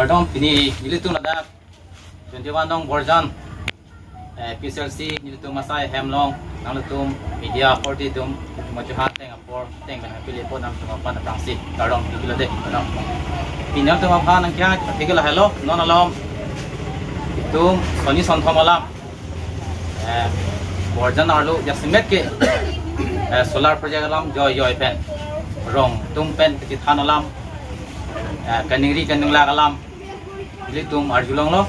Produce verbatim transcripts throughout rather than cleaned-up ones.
Kardom, pini nelitum ladak twenty-one nong Borjan, eh, P S L C nelitum asai hem along, nanglitum media party atum, mo chuhan teng apor, teng pen happy lepo nangtum aphan aphrangsi kardom pilo dei, kardom. Pini nangtum aphan nangkehang article helo, non alom itum soni sonthom alam, eh, Borjan arlo jasemet ke, eh, solar project alam joi joi pen, rong atum pen kachethan alam, eh, kaningri kaninglak alam ilitum arjulonglo.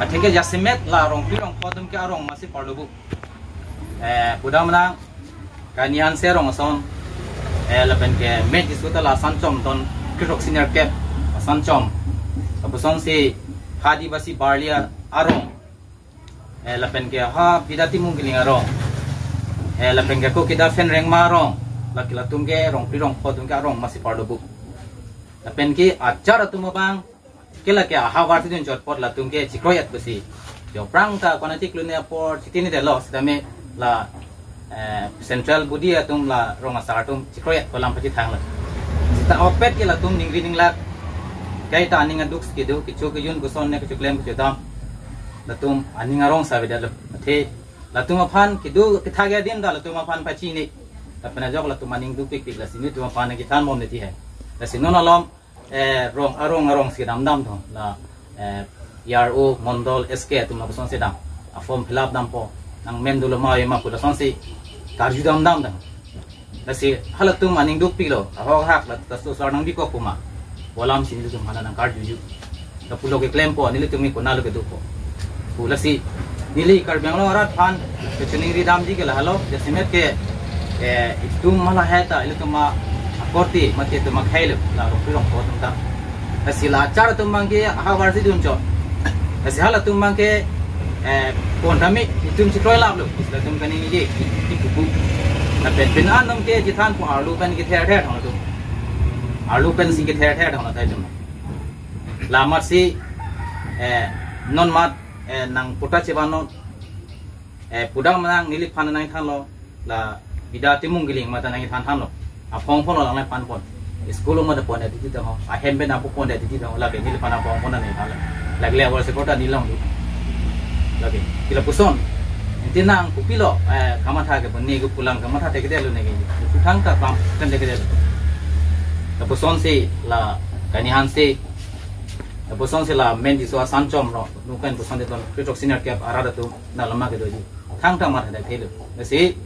Athe ke jasemet la rongpi rongpho atum ke arong masi parlo bu. Eh, pudam nang kanian se rong ason, eh, lapen ke met jisu ta la Sanchom don Kritok senior cap Sanchom. Apusonsi Hadi basi Barlia arong. Eh, lapen ke ha Bida Timung Kiling arong. Eh, lapen ke ko kida Phen Rengma arong. Lake latum ke rongpi rongpho atum ke arong masi parlo bu. Lapen ke achar atum abang ke lake ahavar si dun chot apot latum ke chikroi-et pusi. Jo prang ta kona chiklo ne apor chitini delo sitame la, eh, central body atum la rong asar atum chikroi-et pu alam pachethang lo. Sita opet ke latum ningri ninglak kaita aning aduk si kedo, kecho kejun, koson ne kecho klem kecho dam, latum aning arong savedetlo. Athe latum aphan kedo kethak adim ta latum aphan pachini. Lapen ajok latum aning dukpikpik, lasi nelitum aphan nangkethan bom ne ti he. Lasi non alom, eh, rong arong arong si damdam tho, la, eh, E R O, Mondol, S K atum lapuson si dam. A form fill up dampo, nangmen dolo ma ave ma pu lasonsi karju damdam tho. Lasi halatum aning dukpiklo, ahok hak la ta so sar nangbikok pu ma pu alam si nelitum aphan nangkarjuji. Lapulo keklempo, nelitum ke konatlo kedopo pu. Lasi neli Karbi Anglong arat aphan kachiningri damji ke lahelo, jasemet ke, eh, itum ma lahai ta ilitum akorte mate itum akhei lo, la rongpi rongpho atum ta. Lasi la achar atum abang ke ahavar si dun chot. Lasi halatum abang ke, eh, pon tame itum chikroi laplo, latum kaningje, itum pupu. Lapen pini atum ke chethanpo arlo pen kether ther thang atum. Arlo pensi kether ther thang atum. La amatsi, eh, non amat, eh, nang puta chevan non, eh, pudam nang neliphan nangthanlo, la Bida Timung Kiling mate nangthan thanlo. Aphong phonlo, langlai phan pon. School mate pon dei titi tang ho. Ahem pen apo pon dei titi tang ho. Lake neliphan aphong phon nangthanlo. Lake le awal sekota nelong tu. Lake ke lapuson. Enti nang kopilo, eh, kamatha ke pon ne ko pulang kamatha te kedetlo ne ke. Puthangta pam kan te kedetlo. Lapusonsi la kanihan si, lapusonsi la men jisu a Sanchom lo. Nukan puson de ton Kritok senior cap arat atum na lama kedoji. Thangta matha thek thelo. Lasi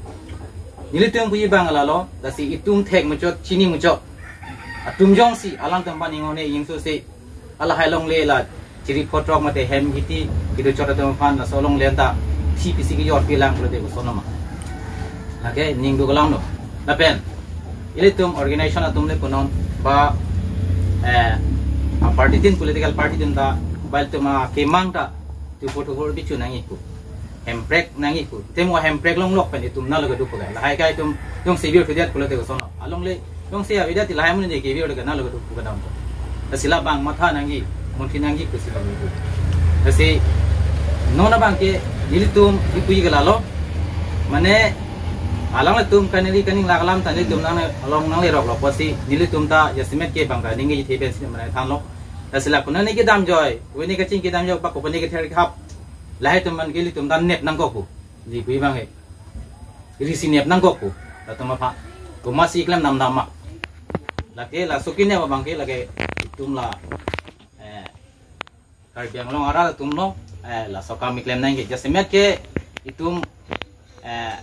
nelitum puji abang lalo, lasi itum thek muchot, chini muchot. Atum jongsi alangtum aphan inghon ne ingso si, alahai longle la chiri photrok mate hem kiti kedo chot atum aphan laso longle anta thi pisi kejor pilang pulote koson ma. Lake ning duk alam lo. Lapen ilitum organization atum le punon ba, eh, a party tin, political party tin ta, ba ilitum akemang ta thupho thupho bichu nangji pu, hemprek nangji pu. Te mo hemprek longlok pen itum nalo kedo pu ke. Lahai ke itum jongsi bir phudet pulote koson. Alongle jongsi avedet ti lahai amonit ke bir ke nalo kedo pu kedam. Lasi labang matha nangji, munthi nangji pusi labang pu. Lasi non abang ke nelitum ipuji ke lalo. Mane alanglitum kaningri kaninglak alam ta nelitum nang along nangleroklo pusi nelitum ta jasemet ke bang kaningje the pensi mane thanlo. Lasi la konane kedam joi, konane kaching kedam joi, ba konane kether hap. Lahai atum abang ke ilitum ta nep nangkok pu. Neli puji abang ke risi nep nangkok pu. Latum aphan komatsi klem namdam ma. Lake laso kenep abang ke lake itum la, eh, Karbi Anglong arat atum lo, eh, laso akam keklem nangji. Jasemet ke itum, eh,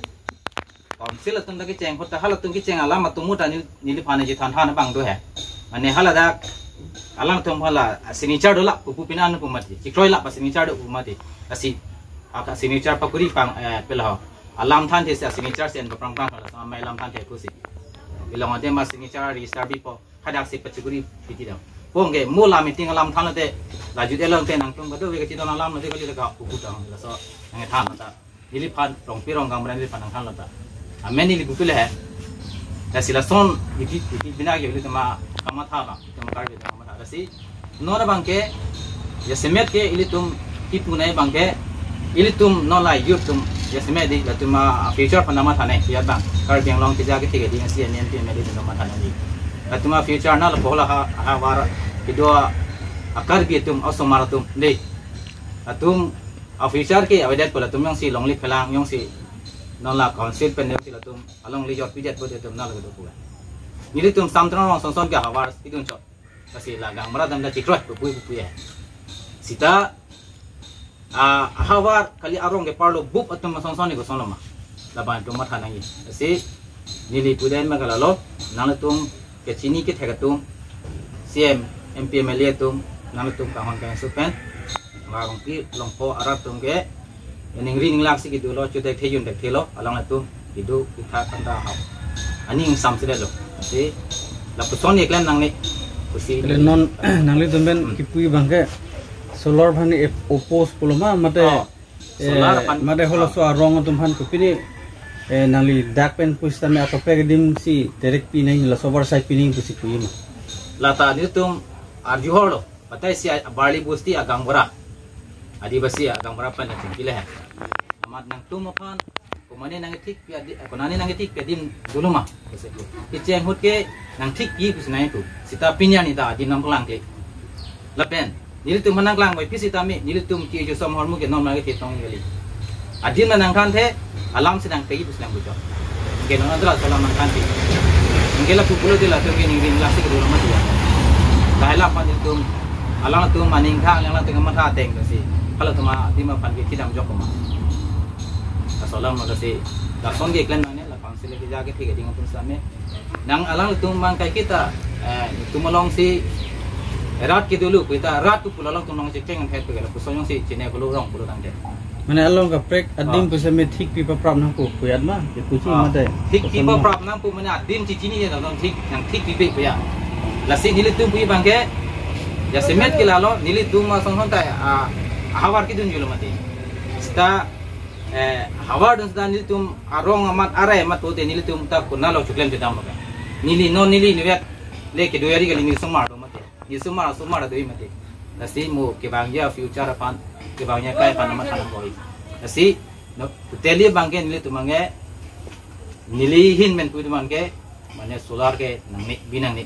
council atum ta kecheng apot ta halatum kecheng alam atum ta neli, neliphan chethan than abang do he. Mane haladak alangtum hala signature do lap pu pini an pu mati. Chikroi lap signature do pu mati. Lasi aka signature pakuri pang, eh, pela ho. Alam thanthe si signature si en paprang pang hala sama alam thanthe kusi. Ilong ade ma signature register bipo. Hadak si pachikuri piti dam. Pon ke mo la meeting alam thanlo te, la jut elong te nangtum kado ve kachidon alam lo te kali laga pupu dam. Laso nangthan ta. Neliphan rongpi rongkang bran neliphan nangthanlo ta. Amen neli pupu le he. Lasi lason iti iti bina ke ilitum akamatha ba. Itum Karbi atum akamatha. Lasi non abang ke, jasemet ke ilitum kipu nai abang ke, ilitum non la youth atum, jasemet dei, latum a future aphan matha nangji abang. Karbi Anglong keja kethe ke dei, C M, M P, M L A atum matha nangji. Latum a future na lapu la ha, ahavar kedo a a-Karbi atum, osomar atum, de. Latum a-future ke avedet pu latum jongsi longle phelang, jongsi non la council pen jongsi latum alongle jor pijet pu de atum nang lagi do pu. Nelitum Samtron Ronghang sonson ke havar idun chot. Lasi la gaonbura dam ta chikroi pu pu pu ya. Sita, ah, havar kali arong ke parlo bup atum sonson ni koson lo ma. Labang atum matha nangji. Lasi neli puden ma kalalo, nanglitum kechini kethek atum, C M, M P, M L A atum, nanglitum kanghon kangsu pen, la rongpi longpo arat atum ke, ningri ninglak si kedo lo, chutek thejun tek thelo, alangtum kedo kethak anta hap. Aning samsile lo. Si lapuson ye klem nangne. Pusi. Kali non nanglitum pen Hmm. kipu abang ke solar aphan ni oppose pulo ma mate, Oh, solar eh, aphan mate halaso Ah. arong atum aphan kopine, eh, nangli dak pen pusitame atopek adim si terek pinang laso avarsai pinang pusi pu ma. Lata nelitum arju hor lo. Patai si a-, Barli Bosti agaonbura. Adivasi agaonbura pen nangchingki le. Amat nangtum aphan, komane nangkethik pi adi-, konane nangkethik pi adim dolo ma. Kecheng ahut ke nangthik pi pusi nangpu. Sita pini arni ta adim nangplang ke. Lapen, nelitum aphan nangklang bai pi sitame, nelitum ke ju som hormu ke non ma ketong kali. Adim nangkanthe, alam si nangpegi pusi nangpuchot. Anke non andra solam nangkanthe. Anke lapu pulo de latum ke ningri ninglak si kedo lo ma dia. Lahai la aphan nelitum, alangtum aning thang, alangtum matha ateng si. Halatum adim aphan ke thidam jok ma. Laso alam lo si. Lason ke klem nangne, la council ke ja kethik ading atum same. Nang alangtum abang kai kita, eh, tum along si rat kedo lo kita, rat tu pulo alangtum along si cheng phet ke lapuson jongsi chine pulo rong pulo tangte. Mane along kaprek adim Ah. pusitame thik pi paprap nangpo pu ya ma, ke pusi Ah. mate. Thik pi Koson ma. paprap nangpo mane adim chichini je nang thik, nangthik pi pi pu ya. Lasi nelitum pu abang ke, jasemet ke lalo, nelitum asonson ta, ah, havar kedun julo mate. Sita, eh, havar dun sita nelitum arong amat arai amat pute nelitum ta konatlo choklem chedam maka. Neli non neli nivet le kedo yari kali neli osomar do mate. Neli osomar, osomar do mate. Lasi mo kevangji a-future aphan, kevangji akai aphan amat thanang koi. Lasi, no, totally abang ke nelitum abang ke, neli ahin pen pu abang ke, mane solar ke nangne, bi nangne.